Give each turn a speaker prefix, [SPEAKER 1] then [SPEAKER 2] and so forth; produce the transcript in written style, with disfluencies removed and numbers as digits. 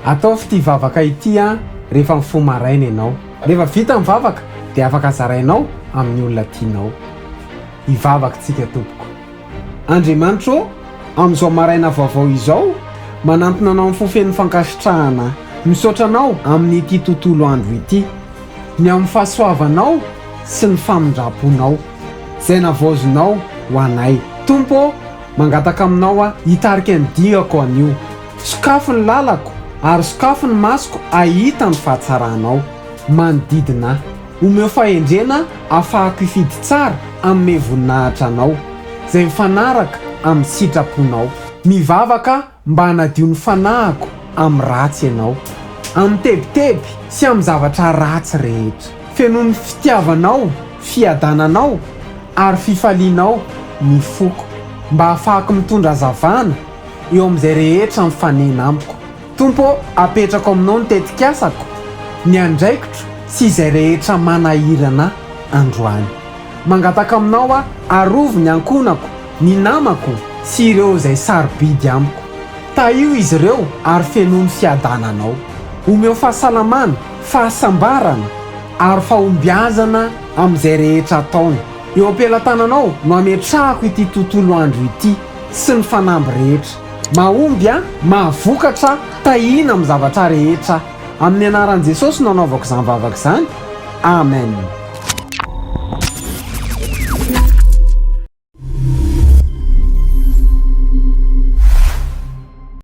[SPEAKER 1] Ataovy ity vavaka ity an rehefa mifoha maraina ianao. Rehefa vita ny vavaka dia afaka zarainao amin'ny olona tianao. Hivavaka tsika tompoko. Andriamanitra ô, amin'izao maraina vaovao izao, manantona Anao amin'ny fo feno fankasitrahana aho. Misaotra Anao amin'ity tontolo andro ity, ny amin'ny fahasoavanao sy ny famindram-ponao, izay navaozinao ho anay. Tompo ô, mangataka Aminao aho hitarika ny diako anio. Sokafy ny lalako ary sokafy ny masoko hahita ny fahatsaranao manodidina ahy. Omeo fahendrena ahafahako hifidy tsara hanome voninahitra Anao, izay mifanaraka amin'ny sitraponao. Mivavaka mba hanadio ny fanahiko amin'ny ratsy Ianao, amin'ny tebiteby sy amin'ny zavatra ratsy rehetra. Fenoy ny fitiavanao, fiadananao ary fifalianao ny foko, mba hahafahako mitondra hazavana eo amin'izay rehetra mifanena amiko. Tompo ô, apetrako aminao ny tetikasako, ny andraikitro sy izay rehetra manahirana ahy androany. Mangataka aminao aho, arovy ny ankohonako, ny namako sy ireo izay sarobidy amiko. Tahio izy ireo ary fenoy ny fiadananao. Omeo fahasalamana, fahasambarana ary fahombiazana amin'izay rehetra ataony. Eo am-pelatananao no ametrahako ity tontolo andro ity sy ny fanamby rehetra. Mahomby aho, mahavokatra aho, tahiana amin'ny zavatra rehetra aho. Amin'ny anaran'i Jesosy no anaovako izany vavaka izany. Amen.